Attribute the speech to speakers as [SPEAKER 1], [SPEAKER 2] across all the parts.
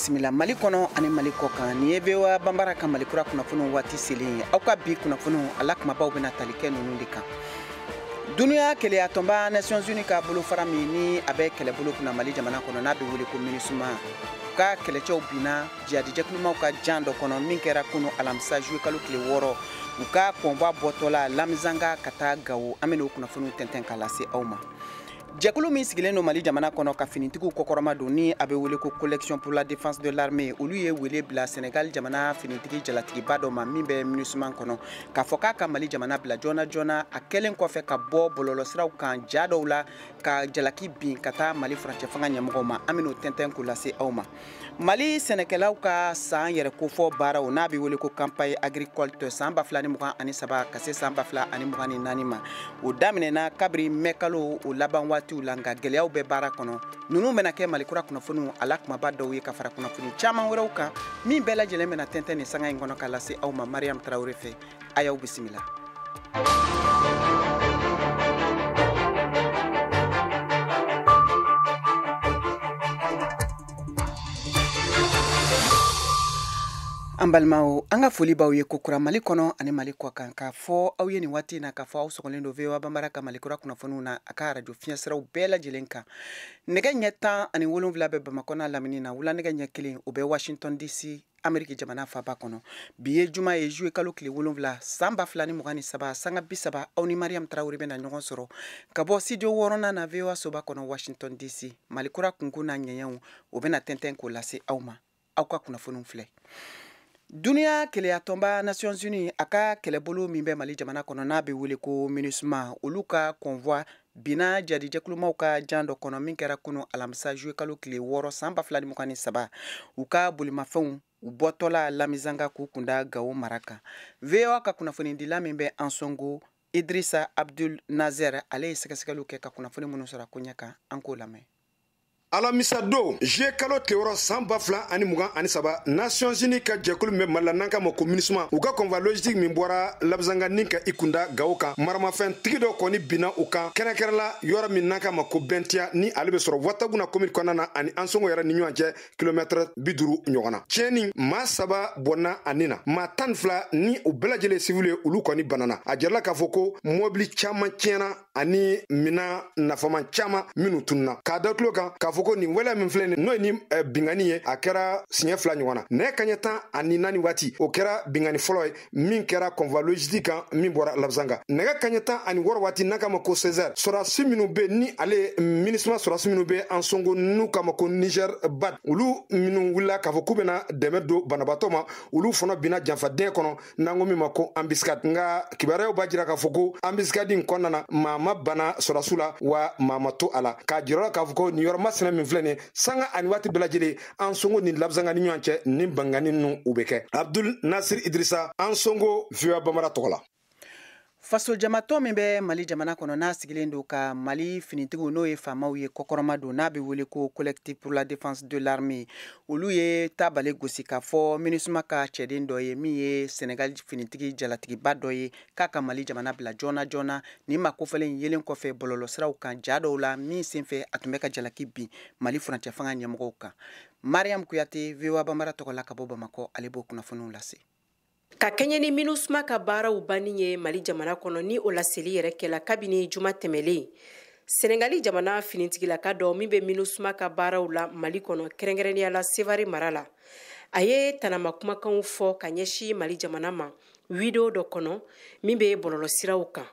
[SPEAKER 1] Bisimila Mali kɔnɔ ani Mali kɔ kan. Nin ye VOA Banbara ka Mali kura kunnafoniw waati selen ye. Aw ka bi kunnafoniw ala kumabaw bɛna tali kɛ ninnu de kan. Dunuya keleya tɔnba Nations Unies ka bolofara min ni a bɛ kɛlɛbolo kunna Mali jamana kɔnɔ, n'a bɛ wele ko MINUSMA, u ka kɛlɛcɛw binna jihadijɛkulumaw ka jan dɔ kɔnɔ min kɛra kunu alamisa juillet kalo tile 6, u ka convoi bɔtɔla Lamizanga ka taa Gawo. An bɛna o kunnafoniw tɛntɛn k'a lase aw ma. Jɛkulu min sigilen don Mali jamana kɔnɔ ka finitigiw kɔkɔrɔma don, ni a bɛ wele ko Collection pour la défense de l'armée, olu ye wele bila Senegal jamana finitigi jalatigiba dɔ ma min bɛ MINUSMA kɔnɔ, k'a fɔ k'a ka Mali jamana bila joona joona, a kɛlen kɔfɛ ka bɔ bɔlɔlɔsiraw kan ja dɔw la ka jalaki bin ka taa Mali furancɛ fanga ɲɛmɔgɔw ma. An bɛn'o tɛntɛn k'o lase aw ma. Mali sɛnɛkɛlaw ka san yɛrɛ kofɔ baaraw, n'a bɛ wele ko campagne agricole san 2023 ka se san 2024 ma, o daminɛna kabiri mɛkalo o laban waatiw la, nka gɛlɛyaw bɛ baara kɔnɔ. Ninnu bɛna kɛ Mali kura kunnafoniw a la kumaba dɔw ye, ka fara kunnafoni caman wɛrɛw kan min bɛɛ lajɛlen bɛna tɛntɛn nin sanga in kɔnɔ ka lase aw ma Mariam Tarawele fɛ. A y'aw bisimila. An balimaw, an ka foli b'aw ye kokura Mali kɔnɔ ani Mali kɔ kan, k'a fɔ aw ye nin waati in na k'a fɔ aw sɔgɔlen don VOA Banbara ka Mali kura kunnafoniw na a ka arajo fiɲɛsiraw bɛɛ lajɛlen kan. Nɛgɛ ɲɛ 17 bɛ Bamakɔ n'a lamini na, wula nɛgɛ ɲɛ 1 o bɛ Washington DC, Ameriki jamana faba kɔnɔ. Bi ye juma ye, juillet kalo tile 7 san 2023, sanga 30, aw ni Mariam Tarawele bɛna ɲɔgɔn sɔrɔ ka bɔ studio 6nan na VOA soba kɔnɔ Washington DC. Mali kura kunkun n'a ɲɛɲɛw, o bɛna tɛntɛn k'o lase aw ma. Aw ka kunnafoniw filɛ. Duniya keleyatɔnba Nations Unies a ka kɛlɛbolo min bɛ Mali jamana kɔnɔ, n'a bɛ wele ko MINUSMA, olu ka convoi binna jadijɛkulumaw ka jan dɔ kɔnɔ min kɛra kunu alamisa juillet kalo tile 6 san 2023, u ka bolimafɛnw u bɔtɔla Lamizanga k'u kunda Gawo mara kan. VOA ka kunnafonidila min bɛ Ansongo, Idrissa Abdul Nazer, ale ye sɛgɛsɛgɛliw kɛ ka kunnafoni minnu sɔrɔ a koɲɛ kan, an k'o lamɛn.
[SPEAKER 2] Alamisa don, juillet kalo tile 6 san 2023, Nations Unies ka jɛkulu min bɛ Mali la n'an k'a ma ko MINUSMA, u ka convoi logistique min bɔra Labizanga ni ka i kunda Gawo kan, maramafɛn tigi dɔ kɔni binna u kan, kɛrɛnkɛrɛnla yɔrɔ min n'an k'a ma ko Bɛntiya, ni ale bɛ sɔrɔ Wataguna commune kɔnɔna na ani Ansongo yɛrɛ ni ɲɔgɔn cɛ kilomɛtɛrɛ 50 ɲɔgɔn na. Tiɲɛni maa 3 bɔnna a nin na, maa 12 ni u bɛɛ lajɛlen civil ye, olu kɔni banana. A jirala k'a fɔ ko mɔbili caman tiɲɛna ani minan nafaman caman minnu tununa. K'a da tulo kan k'a fɔ ko nin waleya min filɛ nin, n'o ye ni bingani ye, a kɛra siɲɛ 2 ɲɔgɔn na. Nɛgɛ kaɲɛ 14 waati, o kɛra bingani fɔlɔ ye min kɛra convoi logistique kan min bɔra Labizanga. Nɛgɛ kaɲɛ 16 waati, n'a k'a ma ko 16, sɔrɔdasi minnu bɛ ni ale MINUSMA sɔrɔdasi minnu bɛ Ansongo, n'u k'a ma ko Niger BAD, olu minnu wulila k'a fɔ k'u bɛna dɛmɛ don banabaatɔ ma, olu fana binna janfaden kɔnɔ n'an ko min ma ko embuscade. Nka kibaruyaw b'a jira k'a fɔ ko embuscade in kɔnɔna na, maa ma bana sɔrɔdasiw la wa maa ma to a la. K'a jira k'a fɔ ko nin yɔrɔ masina min filɛ nin, sanga ani waati bɛɛ lajɛlen, Ansongo ni Labizanga ni ɲɔgɔn cɛ ni bangani ninnu u bɛ kɛ. Abdul Nasir Idrissa, Ansongo, VOA Bambara tɔgɔ la.
[SPEAKER 1] Faso jamatɔ min bɛ Mali jamana kɔnɔ, n'a sigilen don ka Mali finitigiw, n'o ye faamaw ye, kɔkɔrɔma don, n'a bɛ wele ko Collectif pour la défense de l'armée, olu ye tabale gosi k'a fɔ MINUSMA ka cɛden dɔ ye min ye Senegal finitigi jalatigiba dɔ ye, k'a ka Mali jamana bila joona joona. Nin ma kofɔlen yelen kɔfɛ bɔlɔlɔsiraw kan ja dɔw la min senfɛ a tun bɛ ka jalaki bin Mali furancɛ fanga ɲɛmɔgɔw kan. Mariam Kuyate, VOA Banbara tɔgɔ la ka bɔ Bamakɔ, ale b'o kunnafoniw lase.
[SPEAKER 3] Ka kɛɲɛ ni MINUSMA ka baaraw banni ye Mali jamana kɔnɔ, ni o laseli yɛrɛ kɛla kabini juma tɛmɛlen, Senegali jamana finitigilaka dɔ min bɛ MINUSMA ka baaraw la Mali kɔnɔ, kɛrɛnkɛrɛnnenya la Sevare mara la, a ye tanama kumakanw fɔ ka ɲɛsin Mali jamana ma video dɔ kɔnɔ min bɛ bɔlɔlɔsiraw kan.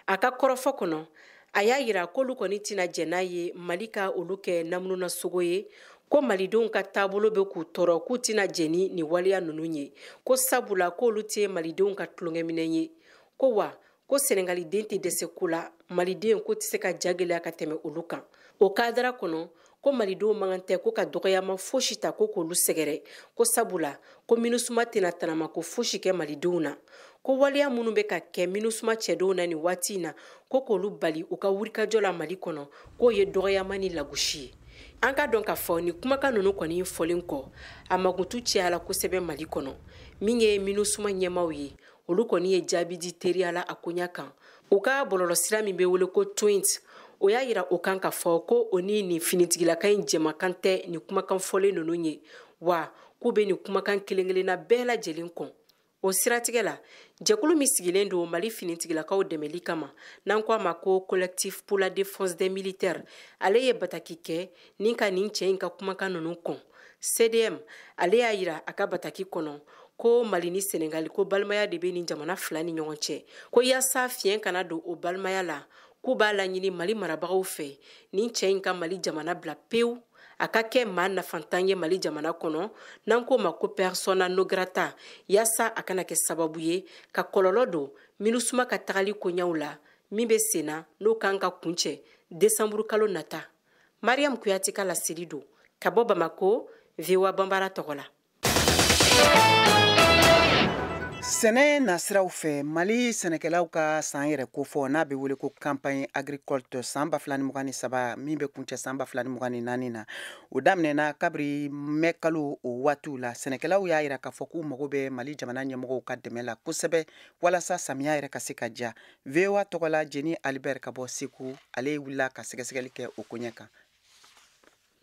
[SPEAKER 3] A ka kɔrɔfɔ kɔnɔ, a y'a yira k'olu kɔni tɛna jɛn n'a ye Mali ka olu kɛ namunasogo ye, ko malidenw ka taabolo bɛ k'u tɔɔrɔ, k'u tɛna jɛn ni nin waleya ninnu ye, ko sabula k'olu tɛ malidenw ka tulonkɛminɛn ye, ko wa ko sɛnɛgaliden tɛ dɛsɛ ko la, maliden ko tɛ se ka ja gɛlɛya ka tɛmɛ olu kan. O kadara kɔnɔ, ko malidenw man kan tɛ ko ka dɔgɔyama fosi ta ko k'olu sɛgɛrɛ, ko sabula ko MINUSMA tɛna tanama ko fosi kɛ malidenw na, ko waleya minnu bɛ ka kɛ MINUSMA cɛdenw na nin waati in na, ko k'olu bali u ka wulikajɔ la Mali kɔnɔ, k'o ye dɔgɔyama ni lagosi ye. An ka dɔn k'a fɔ nin kumakan ninnu kɔni fɔlen kɔ, a makutu cayala kosɛbɛ Mali kɔnɔ. Min ye MINUSMA ɲɛmaw ye, olu kɔni ye jaabi di teriya la a koɲa kan. U ka bɔlɔlɔsira min bɛ wele ko Twint, o y'a yira o kan k'a fɔ ko o ni nin finitigilaka in jɛmakan tɛ nin kumakan fɔlen ninnu ye. Wa k'u bɛ nin kumakan kelen-kelenna bɛɛ lajɛlen kɔn. O siratigɛ la, jɛkulu min sigilen don Mali finitigilakaw dɛmɛli kama, n'an ko a ma ko Collectif pour la défense des militaires, ale ye bataki kɛ ni ka nin cɛ in ka kumakan ninnu kɔn. CDM ale y'a yira a ka bataki kɔnɔ ko Mali ni Senegali, ko balimaya de bɛ nin jamana fila ni ɲɔgɔn cɛ, ko yaasa fiɲɛ kana don o balimaya la, k'u b'a laɲini Mali marabagaw fɛ nin cɛ in ka Mali jamana bila pewu, a ka kɛ maa nafantan ye Mali jamana kɔnɔ, n'an k'o ma ko persona non grata, yaasa a kana kɛ sababu ye ka kɔlɔlɔ don MINUSMA ka tagali koɲɛw la min bɛ sen na, n'o kan ka kuncɛ desanburu kalo nata. Mariam Kuyate ka laseli don ka bɔ Bamako, VOA Banbara tɔgɔ la.
[SPEAKER 1] Sɛnɛ nasiraw fɛ, Mali sɛnɛkɛlaw ka san yɛrɛ kofɔ, n'a bɛ wele ko campagne agricole san 2023, min bɛ kuncɛ san 2024 na, o daminɛna kabiri mɛ kalo. O waatiw la, sɛnɛkɛlaw y'a yira k'a fɔ k'u mago bɛ Mali jamana ɲɛmɔgɔw ka dɛmɛ la kosɛbɛ walasa samiya yɛrɛ ka se ka diya. VOA tɔgɔ la, Jeni Albert ka bɔ Segu, ale wulila ka sɛgɛsɛgɛli kɛ o koɲɛ kan.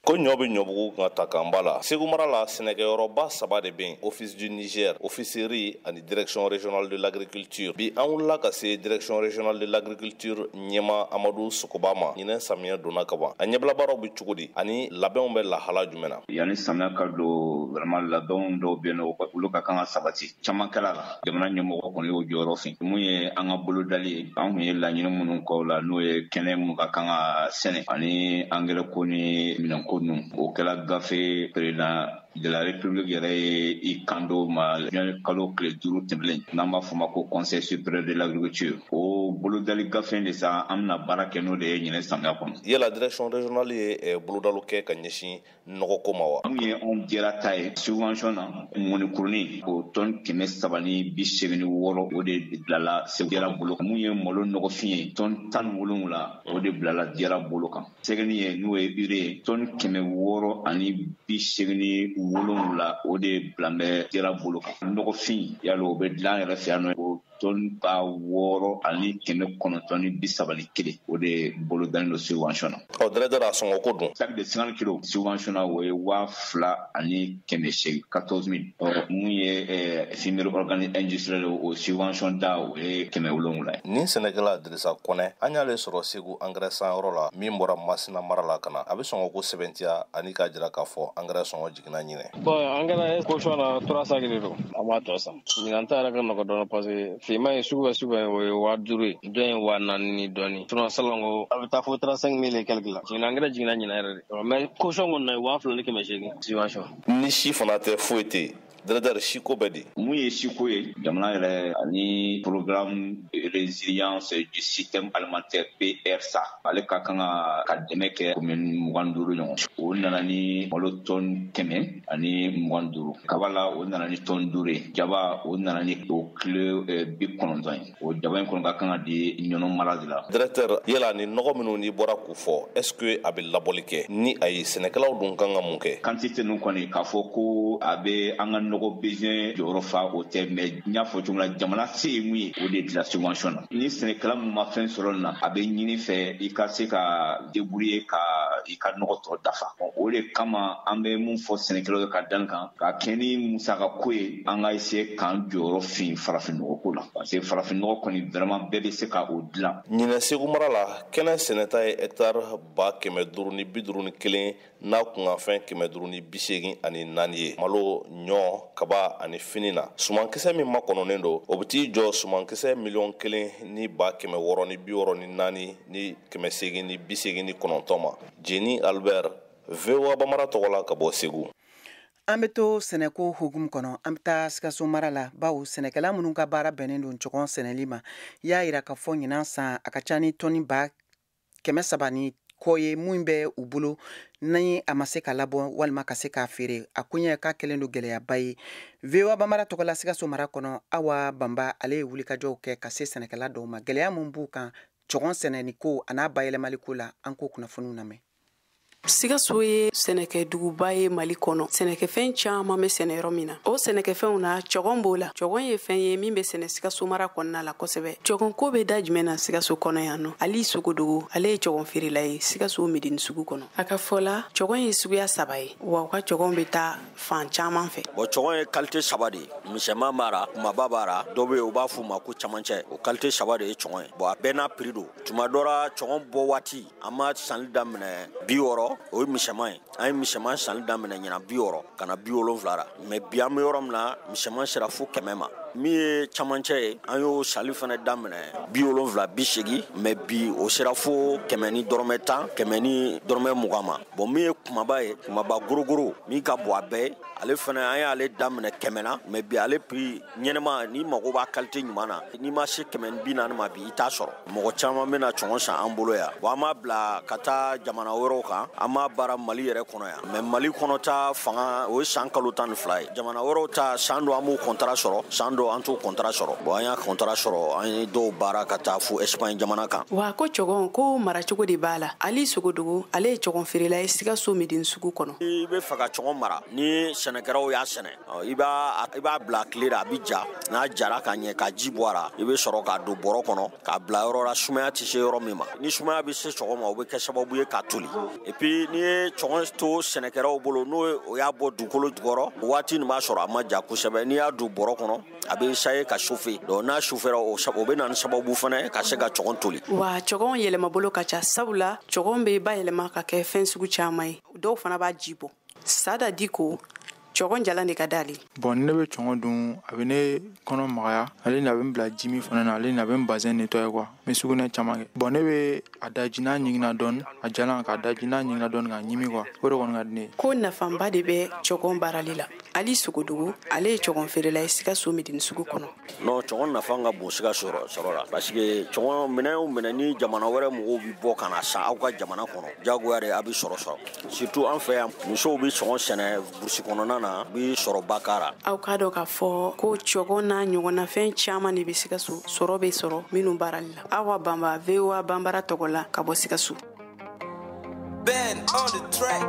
[SPEAKER 4] Ko ɲɔ bɛ ɲɔbugu ka ta kan ba la. Segu mara la, sɛnɛkɛyɔrɔba saba de bɛ yen: Office du Niger, Office riz ani Direction régionale de l'agriculture. Bi, an wulila ka se Direction régionale de l'agriculture ɲɛma Amadu Sogoba ma. Ɲinɛ samiyɛ donna ka ban, a ɲɛbila baaraw bɛ cogo di ani labɛnw bɛ lahala jumɛn na?
[SPEAKER 5] Yanni samiya ka don, vraiment labɛnw dɔw bɛ yen nɔ, olu ka kan ka sabati. Caman kɛla la, jamana ɲɛmɔgɔ kɔni y'o jɔyɔrɔ fin. Mun ye an ka bolodali ye, an kun ye laɲini minnu kɔ la, n'o ye kɛnɛ mun ka kan ka sɛnɛ ani angɛrɛ ko ni minɛnko ninnu, o kɛla gafe président de la République yɛrɛ ye i kan do ma juin kalo tile 5 tɛmɛlen, n'an b'a fɔ ma ko Conseil supérieur de l'agriculture. O bolodali gafe de sa, an bɛna baara kɛ n'o de ye ɲinɛ samiya kɔnɔ.
[SPEAKER 4] Yala direction régionale ye bolodaliw kɛ ka ɲɛsin nɔgɔko ma wa?
[SPEAKER 5] Mun ye anw jɛra ta ye subvention na, mɔnikurunin o tɔni 386, o de bilala Segu jɛra bolo. Mun ye malo nɔgɔfin ye, tɔni 17, o de bilala jɛra bolo kan. Sɛgɛni ye, n'o ye urée ye, tɔni 687, o de bilan bɛ jɛra bolo kan. Nɔgɔfin yalo, o bɛ dilan yɛrɛ fɛ yan nɔ, o tɔni 6931, o de bolo dalen don subvention na.
[SPEAKER 4] Ɔ, directeur, a sɔngɔ ko dun?
[SPEAKER 5] Sac de 50 kilos subvention na, o ye 2800, 14 000. Ɔ, mun ye fumier organique industriel, o subvention da, o ye 700 ye.
[SPEAKER 4] Nin sɛnɛkɛla Dirisa Kɔnɛ, an y'ale sɔrɔ Segu angɛrɛ sanyɔrɔ la, min bɔra Masina mara la ka na. A bɛ sɔngɔ ko sɛbɛntiya ani k'a jira k'a fɔ angɛrɛ sɔngɔ jiginna ɲinɛ.
[SPEAKER 6] Bon, angɛrɛ caution na, trois sacs de don, an b'a tɔ san. Ɲinan ta yɛrɛ ka nɔgɔ dɔɔni parce que finman ye sugu bɛ sugu bɛ, o ye 5000 ye, dɔ ye 4000 ni dɔɔni. Sinon salon ko a bɛ taa fo 35 000 et quelque la. Ɲinan angɛrɛ jiginna ɲinan yɛrɛ de, mais caution kɔni na ye 2800 subvention.
[SPEAKER 4] Ni si fana tɛ, foyi tɛ yen. Directeur, siko bɛ di?
[SPEAKER 5] Mun ye siko ye, jamana yɛrɛ ani programme de résilience du système alimentaire, PRSA, ale ka kan ka dɛmɛ kɛ commune 25 ɲɔgɔn. O nana ni malo tɔni 125, kaba la o nana ni tɔni 5 ye, jaba o nana ni o kilo 90 ye. O jaba in kɔni ka kan ka di Ɲɔnɔ mara de la.
[SPEAKER 4] Directeur, yala ni nɔgɔ minnu n'i bɔra k'u fɔ, est ce que a bɛ labɔli kɛ? Ni ayi, sɛnɛkɛlaw dun kan ka mun kɛ?
[SPEAKER 5] Quantité ninnu kɔni, k'a fɔ ko a bɛ an ka nɔgɔ besoin jɔyɔrɔ fa, o tɛ. Mais n y'a fɔ cogo min na, jamana se ye mun ye, o de dilan subvention na. Ni sɛnɛkɛla mun ma fɛn sɔrɔ nin na, a bɛ ɲini fɛ i ka se ka débrouiller ka i ka nɔgɔ tɔ dafa. O de kama an bɛ mun fɔ sɛnɛkɛlaw ye ka dan kan ka kɛ ni musaka ko ye, an ka essayer k'an jɔyɔrɔ fin farafin nɔgɔ ko la, parce que farafin nɔgɔ kɔni, vraiment bɛɛ bɛ se ka o dilan.
[SPEAKER 4] Ɲinɛ, Segu mara la, kɛnɛ sɛnɛta ye hectare 551 n'a kunkanfɛn 584 ye, malo, ɲɔ, kaba ani fini na. Sumankisɛ min makɔnɔnen don, o bɛ t'i jɔ sumankisɛ 1 664 889 ma. Jeni Albert, VOA Bamara tɔgɔ la ka bɔ Segu.
[SPEAKER 1] An bɛ to sɛnɛko hukumu kɔnɔ, an bɛ taa Sikaso mara la, bawo sɛnɛkɛla minnu ka baara bɛnnen don cɔgɔn sɛnɛli ma y'a yira k'a fɔ ɲinan san, a ka ca ni tɔni 300 ni kɔ ye mun bɛ u bolo, ni a ma se ka labɔ walima ka se k'a feere. A koɲɛ k'a kɛlen don gɛlɛyaba ye. VOA Bamara tɔgɔ la, Sikaso mara kɔnɔ, Awa Banba, ale ye wulikajɔw kɛ ka se sɛnɛkɛla dɔw ma, gɛlɛya min b'u kan cɔgɔn sɛnɛni ko a n'a bayɛlɛmali ko la. An k'o kunnafoniw lamɛn.
[SPEAKER 7] Sikaso ye sɛnɛkɛduguba ye Mali kɔnɔ. Sɛnɛkɛfɛn caman bɛ sɛnɛ yɔrɔ min na, o sɛnɛkɛfɛnw na cɔgɔn b'o la. Cɔgɔn ye fɛn ye min bɛ sɛnɛ Sikaso mara kɔnɔna la kosɛbɛ. Cɔgɔn ko bɛ da jumɛn na Sikaso kɔnɔ yan nɔ? Ali Sogodogo, ale ye cɔgɔn feerela ye Sikaso Medini sugu kɔnɔ. A ka fɔ la, cɔgɔn ye suguya 3 ye, wa u ka cɔgɔn bɛ taa fan caman fɛ.
[SPEAKER 8] Bon, cɔgɔn ye qualité 3 de ye. Misɛnman b'a la, kumaba b'a la, dɔw bɛ yen u b'a f'u ma ko camancɛ. O qualité 3 de ye cɔgɔn ye. Bon, a bɛɛ n'a prix don. Tuma dɔ la cɔgɔn bɔ waati, an ma sanli daminɛ 60, o ye misɛnman ye. An ye misɛnman sanli daminɛ ɲinan 60 ka na 70 la. Mais bi an bɛ yɔrɔ min na, misɛnman sera fo 100 ma. Min ye camancɛ ye, an y'o sanli fana daminɛ 70, 80, mais bi o sera fo 110, 120 ma. Bon, min ye kumaba ye, kumaba gorogoro min ka bon a bɛɛ ye, ale fana an y'ale daminɛ 100 na, mais bi ale prix ɲɛnɛma, n'i mago b'a qualité ɲuman na, n'i ma se 140 ma bi i t'a sɔrɔ. Mɔgɔ caman bɛna cɔgɔn san an bolo yan. Bon, an b'a bila ka taa jamana wɛrɛw kan, an b'a baara Mali yɛrɛ kɔnɔ yan. Mais Mali kɔnɔ ta fanga o ye san kalo 12 ye. Jamana wɛrɛw ta san dɔ an b'o contrat sɔrɔ, san dɔ an t'o contrat sɔrɔ. Bon, an y'a contrat sɔrɔ, an ye dɔw baara ka taa fo Espagne jamana kan.
[SPEAKER 7] Wa ko cɔgɔn ko maracogo de b'a la. Ali Sogodogo, ale ye cɔgɔn feerela ye Sikaso Medini sugu kɔnɔ.
[SPEAKER 8] I bɛ fɛ ka cɔgɔn mara, ni sɛnɛkɛlaw y'a sɛnɛ, i b'a bila tile la, a bɛ ja. N'a jara ka ɲɛ ka ji bɔ a la, i bɛ sɔrɔ k'a don bɔrɔ kɔnɔ k'a bila yɔrɔ la sumaya tɛ se yɔrɔ min ma. Ni sumaya bɛ se cɔgɔn ma, o bɛ kɛ sababu ye k'a toli. Et puis n'i ye cɔgɔn to sɛnɛkɛlaw bolo, n'o o y'a bɔ dugukolo jukɔrɔ, waati nin b'a sɔrɔ a ma ja kosɛbɛ. N'i y'a don bɔrɔ kɔnɔ, a bɛ essayer ka chauffer. Donc n'a chauffera, o bɛ na ni sababu fana ka se ka cɔgɔn toli.
[SPEAKER 7] Wa cɔgɔn yɛlɛmabolo ka ca, sabula cɔgɔn bɛ bayɛlɛma ka kɛ fɛn sugu caman ye. Dɔw fana b'a ji bɔ. Sada Diko, cɔgɔn jalan de ka d'ale.
[SPEAKER 9] Bon, ne bɛ cɔgɔn dun, a bɛ ne kɔnɔ magaya, ale ni a bɛ n bila ji min fana na, ale ni a bɛ n bazɛn nettoyer quoi. N bɛ sugunɛ caman kɛ. Bon, ne bɛ a daji n'a ɲiginna dɔɔni, a jalan k'a daji n'a ɲiginna dɔɔni k'a ɲimi quoi. O de kɔni ka di ne ye.
[SPEAKER 7] Ko nafaba de bɛ cɔgɔn baarali la. Ali Sogodogo, ale ye cɔgɔn feerela ye Sikaso Medini sugu kɔnɔ.
[SPEAKER 8] Non, cɔgɔn nafa ka bon Sikaso sɔrɔ la, parce que cɔgɔn minɛn o minɛn ni jamana wɛrɛ mɔgɔw bɛ bɔ ka na san aw ka jamana kɔnɔ, diyagoya de a bɛ sɔrɔ. Surtout an fɛ yan, musow bɛ cɔgɔn sɛnɛ burusi kɔnɔna na, bi sɔrɔ ba k'a la.
[SPEAKER 7] Aw k'a dɔn k'a fɔ ko cɔgɔn n'a ɲɔgɔnnafɛn caman de bɛ Sikaso sɔrɔ bɛ sɔrɔ minnu baarali la. Awa Banba, VOA Banbara tɔgɔ la ka bɔ Sikaso.
[SPEAKER 10] Ben on the track.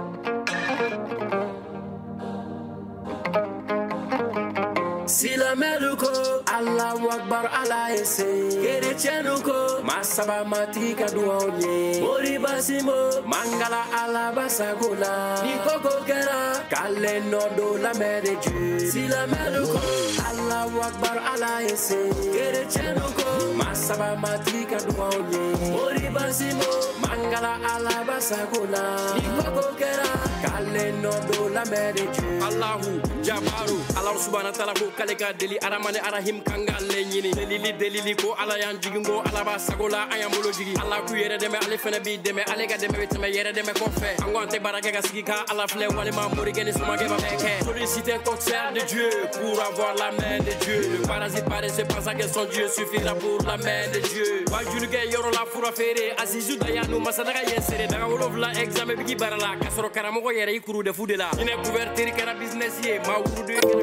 [SPEAKER 10] Silamɛlu ko Allahu Akbar Ala ye se. Kerecɛnu ko masaba matigi ka duwaw ye. Moriba Simo mangala Ala basago la. Ni koko kɛra k'ale nɔ don la main de Dieu. Silamɛlu ko Allahu Akbar Ala ye se. Kerecɛnu ko masaba matigi ka duwaw ye. Moriba Simo mangala Ala basago la. Ni koko kɛra k'ale nɔ don la main de Dieu.
[SPEAKER 11] Allahu Jabaru Allahu subhanahu wa ta'ala ko k'ale ka deli Aramani Arahim kan k'ale ɲini. Delili delili ko Ala y'an jigin ko Ala b'a sago la an y'an bolo jigin. Ala k'u yɛrɛ dɛmɛ ale fɛnɛ b'i dɛmɛ, ale ka dɛmɛ bɛ tɛmɛ yɛrɛ dɛmɛ kɔfɛ. An ko an tɛ baara kɛ ka sigi ka Ala filɛ walima morikɛ ni somakɛ b'a bɛɛ kɛ. Sollicite un concert de Dieu pour avoir la main de Dieu. Le parasite paresseux pense que son Dieu suffira pour la main de Dieu. Wajulikɛ yɔrɔ la fura feere Azizu Dayanu masadaga ye seere. Daga 7 examen b'i baara la k'a sɔrɔ karamɔgɔ yɛrɛ i kuru defu de la. Hinɛ couverture kɛra business ye maa wuruden kɛra.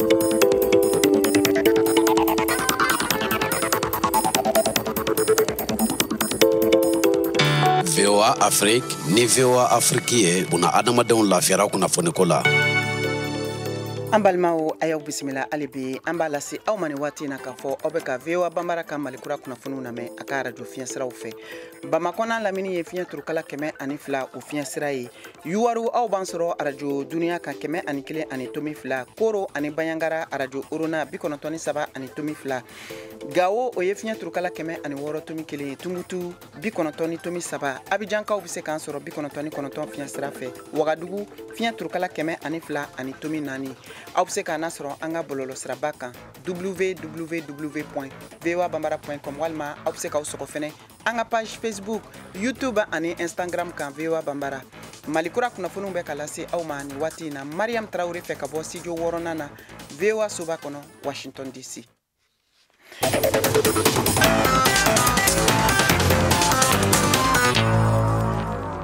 [SPEAKER 12] VOA Afrique ni VOA Afrique ye buna adamadenw lafiyara kunnafoniko la.
[SPEAKER 1] An balimaw, a y'aw bisimila hali bi an b'a lase aw ma nin waati in na k'a fɔ aw bɛ ka VOA Banbara ka Malikura kunnafoniw lamɛn a ka arajo fiɲɛsiraw fɛ. Bamakɔ n'a lamini ye fiɲɛ turukala 102 o fiɲɛsira ye. Yuwaru aw b'an sɔrɔ arajo duniya kan 101.2, Koro ani Banyangara arajo Orona 93.2, Gawo o ye fiɲɛ turukala 106.1 ye, Tumutu 90.3, Abijankaw bɛ se k'an sɔrɔ 99 fiɲɛsira fɛ, Wagadugu fiɲɛ turukala 102.4. Aw bɛ se k'an sɔrɔ an ka bɔlɔlɔsiraba kan www.voabambara.com walima aw bɛ se k'aw sɔgɔ fɛnɛ an ka page Facebook, YouTube ani Instagram kan VOA Bambara. Malikura kunnafoniw bɛ ka lase aw ma nin waati in na Mariam Traoré fɛ ka bɔ studio 6nan na VOA soba kɔnɔ Washington DC.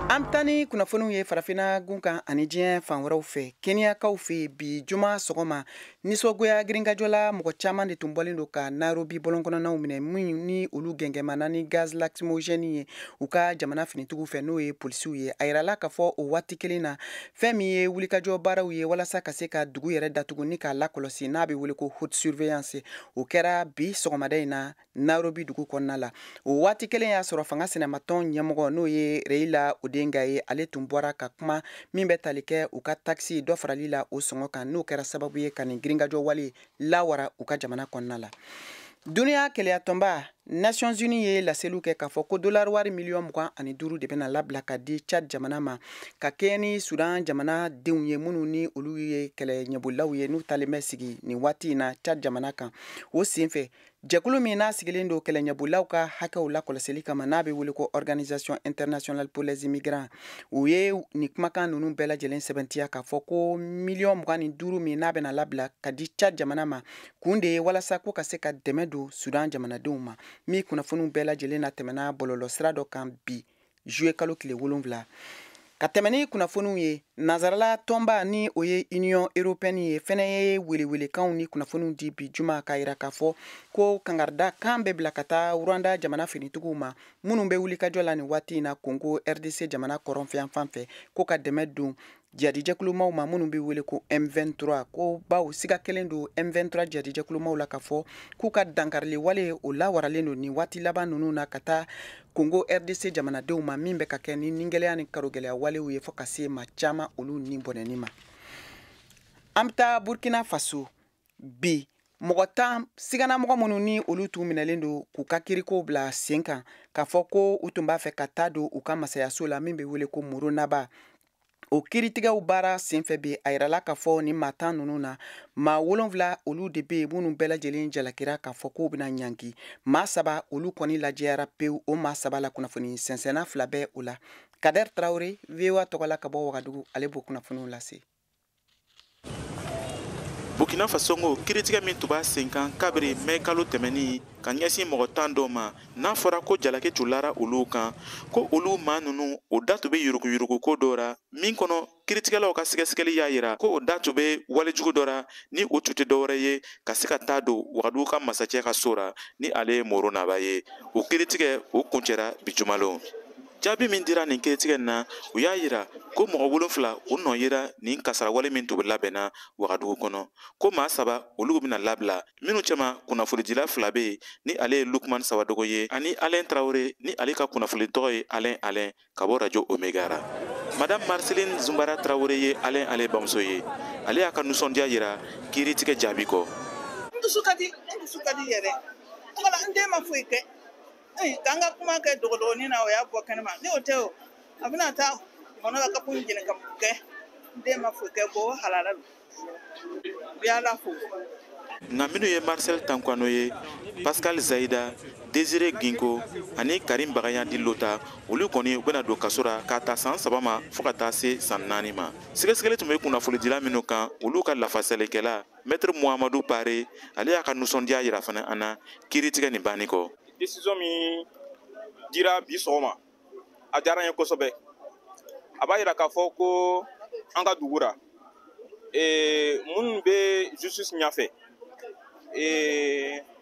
[SPEAKER 1] An An bɛ taa ni kunnafoniw ye farafinna gun kan ani diɲɛ fan wɛrɛw fɛ. Keniyakaw fɛ bi juma sɔgɔma, nisɔngoya girinkajɔ la, mɔgɔ caman de tun bɔlen don ka Nairobi bɔlɔnkɔnɔnaw minɛ, min ni olu gɛngɛmana ni gaz lacrymogène ye u ka jamana finitigiw fɛ, n'o ye polisiw ye. A yirala k'a fɔ o waati kelen na, fɛn min ye wulikajɔ baaraw ye walasa ka se ka dugu yɛrɛ datugu ni k'a lakɔlɔsi, n'a bɛ wele ko haute surveillance, o kɛra bi sɔgɔmada in na Nairobi dugu kɔnɔna la. O waati kelen y'a sɔrɔ fanga sinamatɔn ɲɛmɔgɔ, n'o ye Raila Odinga ye, ale tun bɔra ka kuma min bɛ tali kɛ u ka taxe dɔ farali la o sɔngɔ kan, n'o kɛra sababu ye ka nin girinkajɔ wale lawara u ka jamana kɔnɔna la. Duniya kelenyatɔnba Nations Unies ye laseliw kɛ k'a fɔ ko dollar wari miliyɔn 25 de bɛna labila ka di Tchad jamana ma, ka kɛɲɛ ni Sudan jamana denw ye minnu ni olu ye kɛlɛ ɲɛbolilaw ye, n'u talen bɛ sigi nin waati in na Tchad jamana kan. O senfɛ, jɛkulu min n'a sigilen don kɛlɛ ɲɛbolilaw ka hakɛw lakɔlɔsili kama, n'a bɛ wele ko Organisation internationale pour les immigrants, u ye nin kumakan ninnu bɛɛ lajɛlen sɛbɛntiya k'a fɔ ko miliyɔn 25 min n'a bɛna labila ka di Tchad jamana ma, kun de ye walasa ko ka se ka dɛmɛ don Sudan jamanadenw ma. Min kunnafoniw bɛɛ lajɛlen na tɛmɛna bɔlɔlɔ sira dɔ kan bi juillet kalo tile 7. Ka tɛmɛ ni kunnafoniw ye, Nansarala tɔnba, ni o ye Union européenne ye, fɛnɛ ye welewelekanw ni kunnafoniw di bi juma, k'a yira k'a fɔ ko kangarida kan bɛ bila ka taa Rwanda jamana finitigiw ma minnu bɛ wulikajɔ la nin waati in na Congo RDC jamana kɔrɔnfɛ fan fɛ, ko ka dɛmɛ don jadijɛkulumaw ma minnu bɛ wele ko M23, ko baw siga kelen don M23 jadijɛkulumaw la k'a fɔ k'u ka dankarili wale o lawaralen don nin waati laban ninnu na ka taa Congo RDC jamanadenw ma, min bɛ ka kɛ ni nigɛlɛya ni karogɛlɛya walew ye, fo ka se ma caman olu ni bɔnɛni ma. An bɛ taa Burkina Faso bi. Mɔgɔ 10 siganamɔgɔ minnu ni olu tun minɛlen don k'u ka kirikow bila sen kan, k'a fɔ ko u tun b'a fɛ ka taa don u ka masayaso la min bɛ wele ko Moronaba, o kiiritigɛw baara senfɛ bi, a yirala k'a fɔ ni maa 10 ninnu na, maa wolonfila olu de bɛ yen minnu bɛɛ lajɛlen jalakira k'a fɔ k'u bɛna ɲangi. Maa saba olu kɔni lajɛyara pewu. O maa saba la, kunnafoni sɛnsɛnna fila bɛ o la. Kader Tarawele, VOA tɔgɔ la ka bɔ Wagadugu, ale b'o kunnafoniw lase.
[SPEAKER 13] Burkina Faso ko kiiritigɛ min tun b'a sen kan kabiri mɛ kalo tɛmɛnin ka ɲɛsin mɔgɔ 10 dɔw ma, n'a fɔra ko jalaki tun lara olu kan, ko olu maa ninnu o da tun bɛ yuruguyurugu ko dɔ ra min kɔnɔ, kiiritigɛlaw ka sɛgɛsɛgɛli y'a yira ko o da tun bɛ walejugu dɔ ra, ni o tun tɛ dɔwɛrɛ ye ka se ka taa don Wagadugu ka masacɛ ka so ra, ni ale ye Moro Naba ye. O kiiritigɛ o kuncɛra bi jumalon. Jaabi min dira nin kiiritigɛ na, u y'a yira ko mɔgɔ wolonfila o nɔ yera nin kasarawale min tun bɛ labɛnna Wagadugu kɔnɔ, ko maa saba olu bɛna labila, minnu cɛma kunnafonidila fila bɛ yen, ni ale ye Lukman Sawadogo ye ani Alain Tarawele, ni ale ka kunnafoni tɔgɔ ye Alain Alain ka bɔ radio Omega ra. Madame Marceline Zunbara Tarawele ye Alain Alain bamuso ye. Ale y'a ka nisɔndiya yira kiiritigɛ jaabi kɔ.
[SPEAKER 14] N dusu ka di, n dusu ka di yɛrɛ. Wala n den ma foyi kɛ. K'an ka kuma kɛ dogodogonin na, o y'a bɔ kɛnɛma. Ni o tɛ, o a bɛna taa mɔnɔ la ka kun jeni ka mun kɛ? N den ma foyi kɛ. Bɔ halala don, n bɛ Ala fo.
[SPEAKER 13] Nka minnu ye Marcel Tankwano ye, Pascal Zayida, Désiré Ginko ani Karim Bagaya Lota, olu kɔni u bɛna don kaso la k'a ta san 3 ma fo ka taa se san 4 ma. Sɛgɛsɛgɛli tun bɛ kunnafonidila minnu kan, olu ka lafasalikɛla, Maître Muhamadu Pare, ale y'a ka nisɔndiya yira fana an na kiiritigɛ nin banni kɔ.
[SPEAKER 15] Décision min dira bi sɔgɔma, a diyara n ye kosɛbɛ. A b'a yira k'a fɔ ko an ka dugu ra, minnu bɛ justice ɲɛfɛ,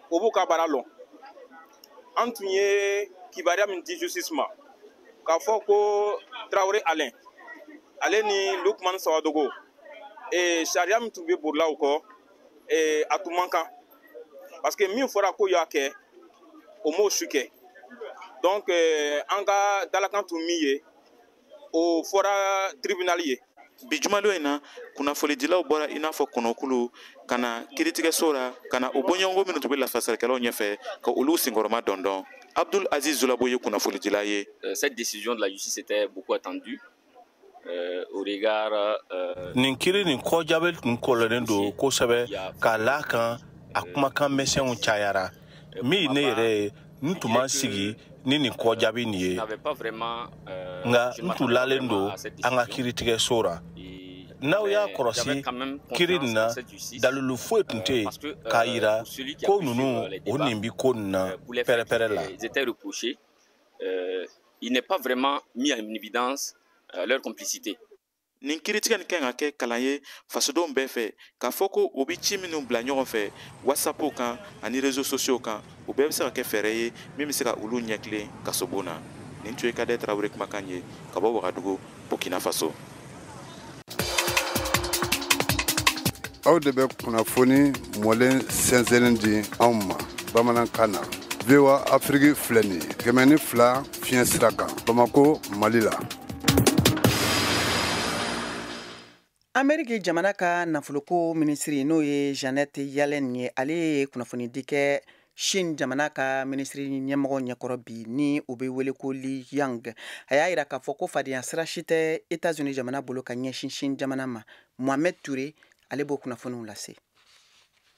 [SPEAKER 15] o b'u ka baara lɔn. An tun ye kibaruya min di justice ma k'a fɔ ko Tarawele Alain, ale ni Lukman Sawadogo, sariya min tun bɛ bolila u kɔ, a tun man kan, parce que min fɔra k'o y'a kɛ, o m'o su kɛ. Donc an ka dalakan tun min ye, o fɔra tribunal ye.
[SPEAKER 13] Bi jumalon in na, kunnafonidilaw bɔra i n'a fɔ kɔnɔkulu ka na kiiritigɛso la, ka na o bɔɲɔgɔnko minnu tun bɛ lafasalikɛlaw ɲɛfɛ, ka olu senkɔrɔma dɔndɔn. Abdul Aziz Zulabo ye kunnafonidila ye.
[SPEAKER 16] Cette décision de la justice était beaucoup attendue au regard
[SPEAKER 17] Nin kiri nin kɔjaabi tun kɔlɔlen don kosɛbɛ, k'a la kan a kumakan misɛnw cayara. Min ne yɛrɛ ye, n tun ma sigi ni nin kɔjaabi nin ye, nka n tun lalen don an ka kiiritigɛso ra. N'aw y'a kɔlɔsi kiri nin na, dalilu foyi tun tɛ yen k'a yira ko ninnu o nin bi ko nin na pɛrɛ-pɛrɛ la.
[SPEAKER 16] Il n'est pas vraiment mis en évidence. leur complicité.
[SPEAKER 13] Nin kiiritigɛ nin kan ka kɛ kalan ye fasodenw bɛɛ fɛ k'a fɔ ko u bɛ ci minnu bila ɲɔgɔn fɛ WhatsApp kan ani réseaux sociaux kan, o bɛɛ bɛ se ka kɛ fɛɛrɛ ye min bɛ se ka olu ɲɛtilen kasobon na. Nin tun ye Kadɛ Tarawele kumakan ye ka bɔ Wagadugu, Burkina Faso.
[SPEAKER 18] Aw de bɛ kunnafoni mɔlen sɛnsɛnnen di anw ma bamanankan na. VOA Afrique filɛ nin ye 102 fiɲɛ sira kan Bamako, Mali la.
[SPEAKER 1] Ameriki jamana ka nafoloko minisiri, n'o ye Janet Yellen ye, ale ye kunnafonidi kɛ Chine jamana ka minisiri ɲɛmɔgɔ ɲɛkɔrɔ bi, ni o bɛ wele ko Li Yang. A y'a yira k'a fɔ ko fadenya sira si tɛ États-Unis jamana bolo ka ɲɛsin Chine jamana ma. Mohamed Touré, ale b'o kunnafoniw lase.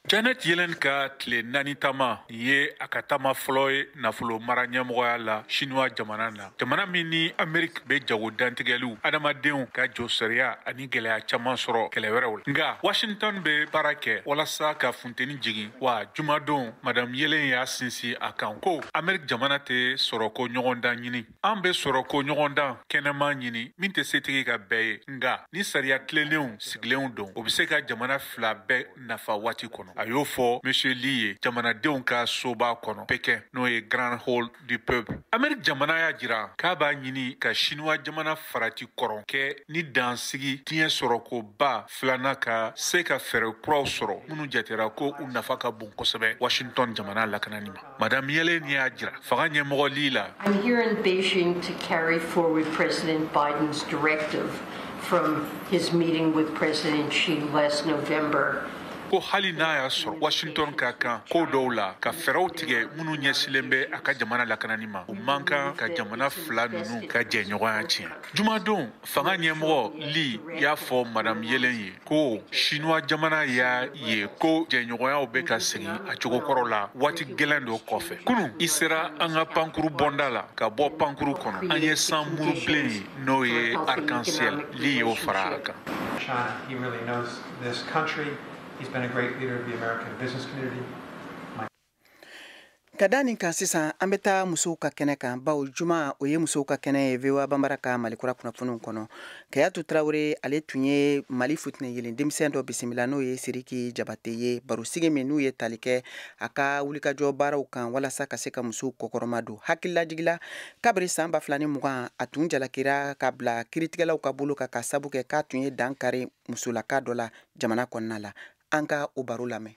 [SPEAKER 19] Janet Yellen ka tile 4 taama ye a ka taama fɔlɔ ye nafolo mara ɲɛmɔgɔya la Chinois jamana na, jamana min ni Amerique bɛ jago dantigɛliw, adamadenw ka jɔ ani gɛlɛya caman sɔrɔ kɛlɛ wɛrɛw la. Nka Washington bɛ baara kɛ walasa ka funteni jigin wa. Jumadon, Madame Yellen y'a sinsin a kan ko Amerique jamana tɛ sɔrɔko ɲɔgɔndan ɲini. An bɛ sɔrɔko ɲɔgɔndan kɛnɛma ɲini min tɛ setigi ka bɛɛ ye, nka ni sariya tilennenw sigilenw don, o bɛ se ka jamana fila bɛɛ nafa waati kɔnɔ. A y'o fɔ Monsieur Li ye jamanadenw ka soba kɔnɔ Pekin, n'o ye Grand Hall du Peuple. Amérique jamana y'a jira k'a b'a ɲini ka Chinois jamana farati kɔrɔ kɛ ni dansigi diɲɛ sɔrɔkoba filanan ka se ka fɛɛrɛ kuraw sɔrɔ minnu jatera ko u nafa ka bon kosɛbɛ Washington jamana lakanani ma. Madame Yellen y'a jira fanga ɲɛmɔgɔ Li la.
[SPEAKER 20] I'm here in Beijing to carry forward President Biden's directive from his meeting with President Xi last November.
[SPEAKER 19] Ko hali n'a y'a sɔrɔ Washington ka kan ko dɔw la ka fɛɛrɛw tigɛ minnu ɲɛsilen bɛ a ka jamana lakanani ma, o man kan ka jamana fila ninnu ka jɛɲɔgɔnya tiɲɛ. Jumadon, fanga ɲɛmɔgɔ Li y'a fɔ Madame Yellen ye ko Chinois jamana y'a ye ko jɛɲɔgɔnyaw bɛ ka segin a cogo kɔrɔ la waati gɛlɛn dɔ kɔfɛ. Kunun, i sera an ka pankuru bɔnda la ka bɔ pankuru kɔnɔ, an ye san muru bilen ye, n'o ye arc-en-ciel. Li y'o fara a kan.
[SPEAKER 21] He's been a great leader of the American business community.
[SPEAKER 1] Ka da nin kan sisan, an bɛ taa musow ka kɛnɛ kan, bawo juma o ye musow ka kɛnɛ ye VOA Banbara ka Malikura kunnafoniw kɔnɔ. Kayatu Tarawele, ale tun ye Mali futinɛ yelen denmisɛn dɔ bisimila, n'o ye Siriki Jabate ye. Barosigi min n'u ye tali kɛ a ka wulikajɔ baaraw kan walasa ka se ka musow kɔkɔrɔma don. Hakililajigila, kabiri san 2020, a tun jalakira ka bila kiiritigɛlaw ka bolo kan ka sabu kɛ k'a tun ye dan kari musolaka dɔ la jamana kɔnɔna la. An ka o baro lamɛn.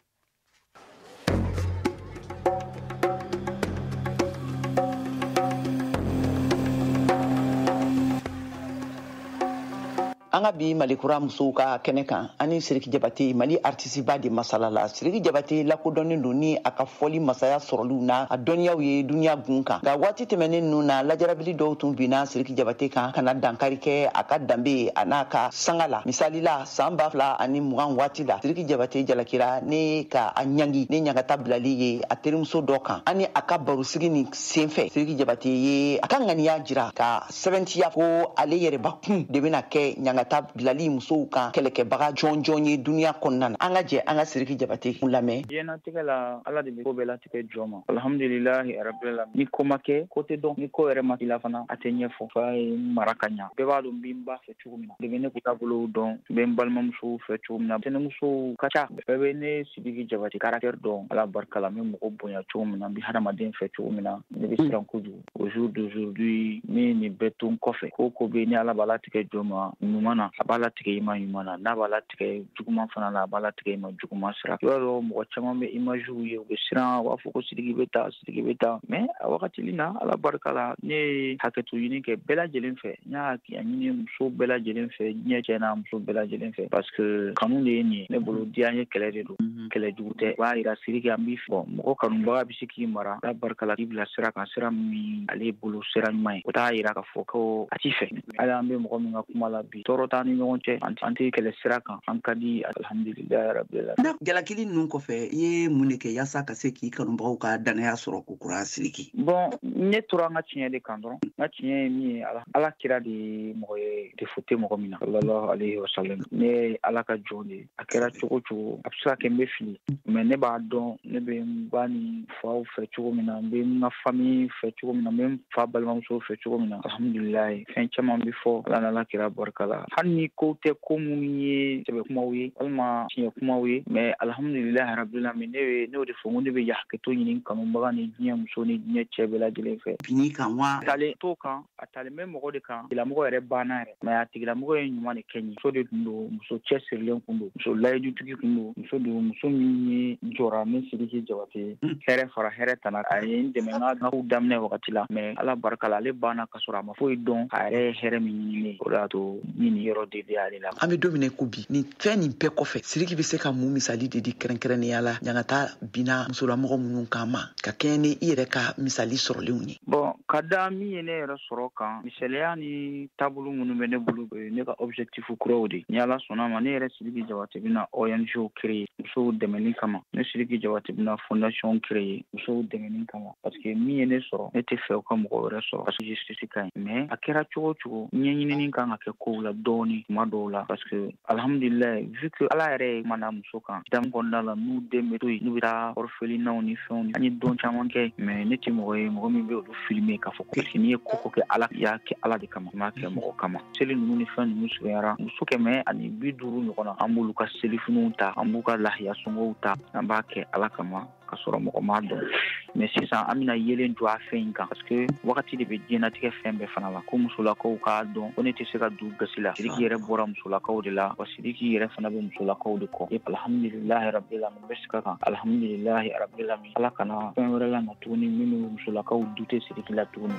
[SPEAKER 22] An ka bi Malikura musow ka kɛnɛ kan, ani Siriki Jabate, Mali artisiba de masala la. Siriki Jabate lakodɔnnen don ni a ka fɔli masaya sɔrɔliw na a dɔnniyaw ye duniya gun kan. Nka waati tɛmɛnen ninnu na, lajarabili dɔw tun binna Siriki Jabate kan ka na dankari kɛ a ka danbe a n'a ka sanga la. Misali la, san 2020 waati la, Siriki Jabate jalakira ne ka a ɲangi ni ɲangata bilali ye a terimuso dɔ kan. Ani a ka barosigi nin senfɛ, Siriki Jabate ye a ka ŋaniya jira ka sɛbɛntiya ko ale yɛrɛbakun de bɛna kɛ ɲanga ta bilali musow kan kɛlɛkɛbaga jɔnjɔn ye duniya kɔnɔna na. An ka jɛ an ka Siriki Jabate lamɛn.
[SPEAKER 23] Diɲɛnatigɛ la, Ala de bɛ ko bɛɛ latigɛ jɔn ma. Alhamdulilahi rabbil alamin. Ni ko ma kɛ, ko tɛ dɔn. Ni ko yɛrɛ ma k'i la fana, a tɛ ɲɛfɔ. Fa ye mara ka ɲa. Bɛɛ b'a dɔn n bɛ n ba fɛ cogo min na. De bɛ ne taabolow dɔn, n bɛ n balimamusow fɛ cogo min na. Tɛnɛmusow ka ca. Bɛɛ bɛ ne Siriki Jabate caractère dɔn. Ala barika la, n bɛ mɔgɔ bonya cogo min na, n bɛ hadamaden fɛ cogo min na, ne bɛ siran kojugu. Au jour d'aujourd'hui, ne ye nin bɛɛ to n kɔfɛ. Ko ko bɛ ni Ala b'a latigɛ jɔn ma ɲuman na, a b'a latigɛ i ma ɲuman na. N'a b'a latigɛ juguman fana la, a b'a latigɛ i ma juguman sira. I b'a dɔn mɔgɔ caman bɛ image ye, u bɛ siran, u b'a fɔ ko Siriki bɛ taa, Siriki bɛ taa. Mais a wagatili na, Ala barika la, ne ye hakɛto ɲini kɛ bɛɛ lajɛlen fɛ. N y'a ɲini muso bɛɛ lajɛlen fɛ, diɲɛ cɛ n'a muso bɛɛ lajɛlen fɛ, parce que kanu de ye nin ye. Ne bolo diya ye kɛlɛ de don, kɛlɛ jugu tɛ. O b'a yira Siriki an b'i fɔ, mɔgɔ kanubaga bɛ se k'i mara, Ala barika la, k'i bila sira kan, sira min ale bolo sira ɲuman ye. O t'a yira k'a fɔ ko a t'i fɛ. Hali an bɛ mɔgɔ min ka kuma la bi, tɔɔrɔ Tɔɔrɔ t'an ni ɲɔgɔn cɛ, an tɛ kɛlɛ sira kan, an ka di, alhamdulilayi rabbil alamin.
[SPEAKER 1] Jalakili ninnu kɔfɛ, i ye mun de kɛ yaasa ka se k'i kanubagaw ka danaya sɔrɔ ko kura, Sidiki?
[SPEAKER 23] Bon, ne tora an ka tiɲɛ de kan dɔrɔn. N ka tiɲɛ ye min ye, Ala kira de ye mɔgɔ ye, défaut tɛ mɔgɔ min na, sallallahu alayhi wa sallam. Ne ye Ala ka jɔn de ye. A kɛra cogo cogo, a bɛ se ka kɛ n bɛ fili, mais ne b'a dɔn ne bɛ n ba ni faw fɛ cogo min na, n bɛ n ka famille fɛ cogo min na, n bɛ n fa balimamuso fɛ cogo min na, alhamdulilayi, fɛn caman bɛ fɔ Ala n'Ala kira barika la. Hali ni kow tɛ ko minnu ye sɛbɛ kumaw ye walima tiɲɛ kumaw ye, mais alhamdulilayi rabbil alamin, ne y'o de fɔ, n ko ne bɛ hakɛto ɲini kanubaga ni diɲɛ muso ni diɲɛ cɛ bɛɛ lajɛlen fɛ.
[SPEAKER 1] Bin'i kan wa?
[SPEAKER 23] Talen t'o kan, a talen bɛ mɔgɔ de kan. Tigilamɔgɔ yɛrɛ banna yɛrɛ, mais a tigilamɔgɔ ye ɲuman de kɛ n ye. Muso de tun don, muso cɛsirilen kun don, muso layidutigi kun don, muso don, muso min ye jɔra ne Sidiki Jabate hɛrɛ fara hɛrɛ tana. A ye n dɛmɛ n ka kow daminɛ wagati la, mais Ala barika la, ale banna ka sɔrɔ a ma foyi dɔn a yɛrɛ ye hɛrɛ min ɲini ne, o de y'a to ni nin yɔrɔ de bɛ ale la.
[SPEAKER 1] An bɛ don min na ko bi, nin fɛn nin bɛɛ kɔfɛ, Sidiki bɛ se ka mun misali de di kɛrɛnkɛrɛnnenya la ɲangata binna musolamɔgɔ minnu kan ma, ka kɛɲɛ ni i yɛrɛ ka misali sɔrɔlenw ye?
[SPEAKER 23] Bon, ka da min ye ne yɛrɛ sɔrɔ kan, misaliya ni taabolo minnu bɛ ne bolo, o ye ne ka objectif kuraw de. Ni Ala sɔnna ma, ne yɛrɛ Sidiki Jabate bɛna ONG créer musow dɛmɛni kama. Ne Sidiki Jabate bɛna fondation créer musow dɛmɛni kama, parce que min ye ne sɔrɔ, ne tɛ fɛ u ka mɔgɔ wɛrɛ sɔrɔ, parce que justice ka ɲi. Mais a kɛra cogo o cogo, ɲɛɲinini kan ka kɛ kow la dɔɔni tuma dɔw la, parce que alhamdulilayi, vu que Ala yɛrɛ ye mana muso kan damu kɔnɔna la, n'u den bɛ to yen, n'u bɛ taa orphelinat ni fɛnw, an ye don caman kɛ. Mais ne tɛ mɔgɔ ye mɔgɔ min bɛ olu filmer k'a fɔ ko n'i ye ko ko kɛ, Ala y'a kɛ Ala de kama, i m'a kɛ mɔgɔ kama. Seli ninnu ni fɛn ninnu surunyara, muso 150 ɲɔgɔn na, an b'olu ka selifiniw ta, an b'u ka lahiya sɔngɔw ta, an b'a kɛ Ala kama ka sɔrɔ mɔgɔ m'a dɔn. Mais sisan an bɛna yelen jɔ a fɛn in kan, parce que wagati de bɛ diɲɛnatigɛ fɛn bɛɛ fana la, ko musolakaw k'a dɔn ko ne tɛ se ka du gasi la. Sidiki yɛrɛ bɔra musolakaw de la, wa Sidiki yɛrɛ fana bɛ musolakaw de kɔ. Alhamdulilahi rabbil alamin, n bɛ segin a kan, alhamdulilahi rabbil alamin. Ala kana fɛn wɛrɛ la na tuguni minnu musolakaw du tɛ Sidiki la tuguni.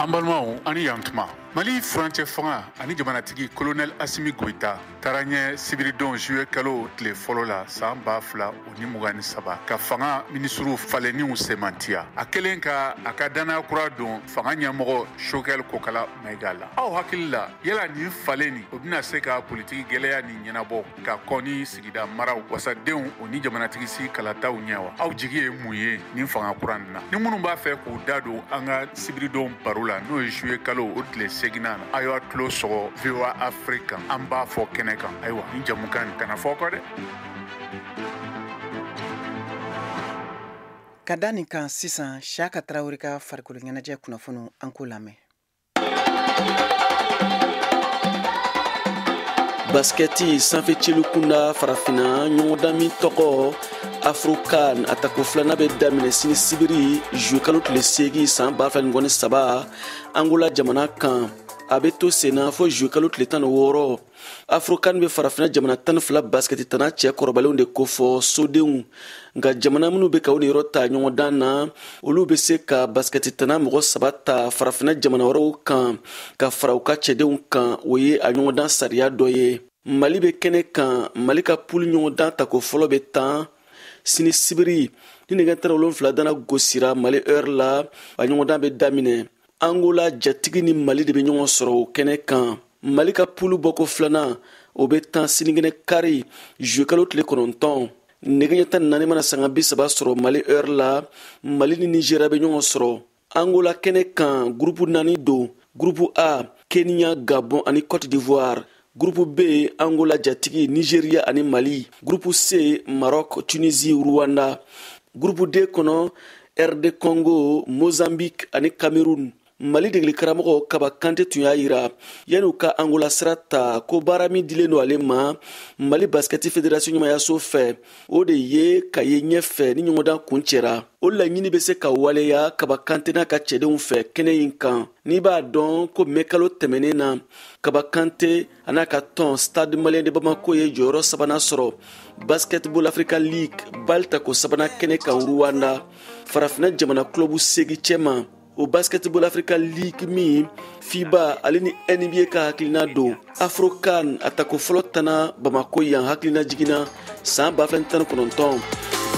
[SPEAKER 19] An balimaw, ani yantuma. Mali furancɛ fanga ani jamanatigi Colonel Asimi Goïta taara ɲɛ sibiridon juillet kalo tile fɔlɔ la san 2023 ka fanga minisiriw falenniw sɛmɛntiya, a kɛlen ka a ka danaya kura don fanga ɲɛmɔgɔ Choguel Kokala Maïga la. Aw hakili la, yala nin falen nin, o bɛna se ka politiki gɛlɛya nin ɲɛnabɔ ka kɔn ni sigida maraw wasadenw o ni jamanatigi si kalataw ɲɛ wa? Aw jigi ye mun ye nin fanga kura nin na? Ni minnu b'a fɛ k'u da don an ka sibiridon baro la, n'o ye juillet kalo o tile 8nan na, aw y'a tulo sɔgɔ VOA Afrique kan, an b'a fɔ kɛnɛ kan. Ayiwa, nin jamukan nin kana fɔ kɔ dɛ.
[SPEAKER 1] Ka da nin kan sisan, Siyaka Tarawele ka farikolo ɲɛnajɛ kunnafoniw, an k'o lamɛn.
[SPEAKER 2] Baskɛti sanfɛ celu kunda farafinna ɲɔgɔndan min tɔgɔ Afrocan, a tako filanan bɛ daminɛ sini sibiri juillet kalo tile 8 san 2023 Angola jamana kan. A bɛ to senna fo juillet kalo tile 16. Afrocan bɛ farafinna jamana 12 baskɛti tana cɛ kɔrɔbalenw de kofɔ sodenw, nka jamana minnu bɛ ka u niyɔrɔ ta ɲɔgɔndan na, olu bɛ se ka baskɛti tana mɔgɔ 3 ta farafinna jamana wɛrɛw kan ka fara u ka cɛdenw kan. O ye a ɲɔgɔndan sariya dɔ ye. Mali bɛ kɛnɛ kan. Mali ka pulu ɲɔgɔndan tako fɔlɔ bɛ tan sini sibiri ni nɛgɛ 17 dana gosira Mali heure la, a ɲɔgɔndan bɛ daminɛ. Angola jatigi ni Mali de bɛ ɲɔgɔn sɔrɔ o kɛnɛ kan. Mali ka pulu bɔko filanan, o bɛ tan sinikɛnɛ kari juillet kalo tile 9, nɛgɛ ɲɛ 14 mana sanga 30 sɔrɔ Mali heure la, Mali ni Nigéria bɛ ɲɔgɔn sɔrɔ. Angola kɛnɛ kan, gurupu 4 don. Gurupu A, Kenya, Gabon ani Côte d'Ivoire. Gurupu B, Angola jatigi, Nigeria ani Mali. Gurupu C, Maroc, Tunisie, Rwanda. Gurupu D kɔnɔ, RD Congo, Mozambique ani Cameroun. Mali degeli karamɔgɔ Kaba Kante tun y'a yira yanni u ka Angola sira ta ko baara min dilen don ale ma Mali baskɛti fédération ɲɛmayaso fɛ, o de ye ka ye ɲɛfɛ ni ɲɔgɔndan kuncɛra. O laɲini bɛ se ka waleya Kaba Kante n'a ka cɛdenw fɛ kɛnɛ in kan. N'i b'a dɔn ko mɛ kalo tɛmɛnen na, Kaba Kante a n'a ka tɔn Stade Malien de Bamako ye jɔyɔrɔ sabanan sɔrɔ Basketball Africa League bal tako sabanan kɛnɛ kan Rwanda, farafinna jamana club 8 cɛma. O Basketball Africa League min FIBA ale ni NBA ka hakilina don. Afrocan a tako fɔlɔ tana Bamako yan hakilina jiginna san 2019.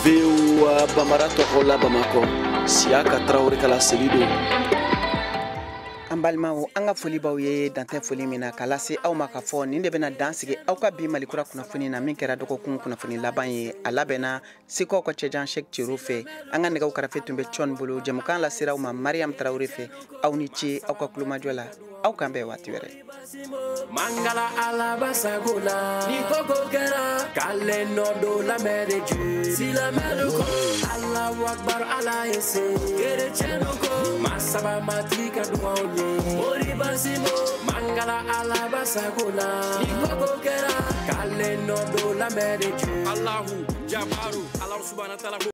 [SPEAKER 2] VOA Bambara tɔgɔ la Bamakɔ, Siyaka Tarawele ka laseli don.
[SPEAKER 1] An balimaw, an ka foli b'aw ye dantɛ foli min na k'a lase aw ma, k'a fɔ nin de bɛna dan sigi aw ka bi Malikura kunnafoni na, min kɛra dɔgɔkun kunnafoni laban ye. A labɛnna Segukaw ka cɛjan Sɛk Cero fɛ. An ka nɛgɛw karafe tun bɛ Cɔni bolo. Jɛmukan lasera aw ma Mariam Tarawele fɛ. Aw ni ce aw ka kulomajɔ la. Aw k'an bɛn waati wɛrɛ.
[SPEAKER 10] Mangala Alaba sago la, ni koko kɛra k'ale nɔ don lamɛn de ju. Silamɛlu ko Alahu akbar, Ala ye se. Kerecɛnnu ko masaba matigi ka duwaw ye. Moriba Simo, mangala Alaba sago la, ni koko kɛra k'ale nɔ don lamɛn de ju.
[SPEAKER 11] Allahu jabaru, Alahu subahana taala.